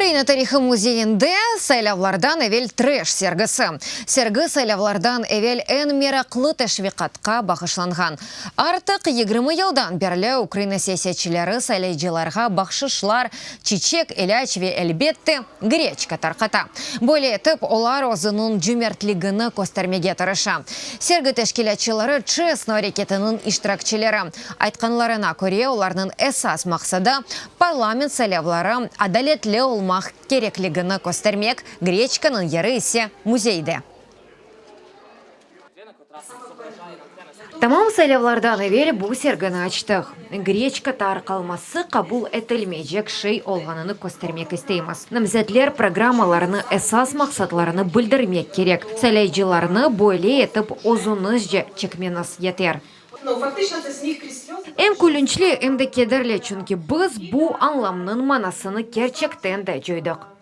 Ukraina tarihı müzeyinde saylavlardan evel treş sergisi. Sergi saylavlardan evel eñ meraqlı teşviqatqa bağışlanğan. Artıq 20 yıldan berli Ukraina siyasetçileri saylayıcılarğa bahşışlar, çiçek, ilâc ve, elbette, greçka tarqata. Böyle etip, olar özüniñ cümertligini köstermege tırışa. Sergi teşkilâtçıları Çesno areketiniñ iştirakçileri aytqanlarına köre, olarnıñ esas maqsadı, parlament saylavları adaletli olmaq kerekligini köstermek, greçkanıñ yeri ise müzeyde. Tamam saylavlardan evel bu sergini açtıq. Greçka tarqalması qabul etilmeycek şey olğanını köstermek isteymiz. Namzetler programmalarını, esas maqsatlarını bildirmek kerek. Saylayıcılarnı böyle etip özüñizce çekmeñiz yeter. Em külünçli, em de kederli, çünki biz bu añlamnıñ manasını kerçekten de coydıq.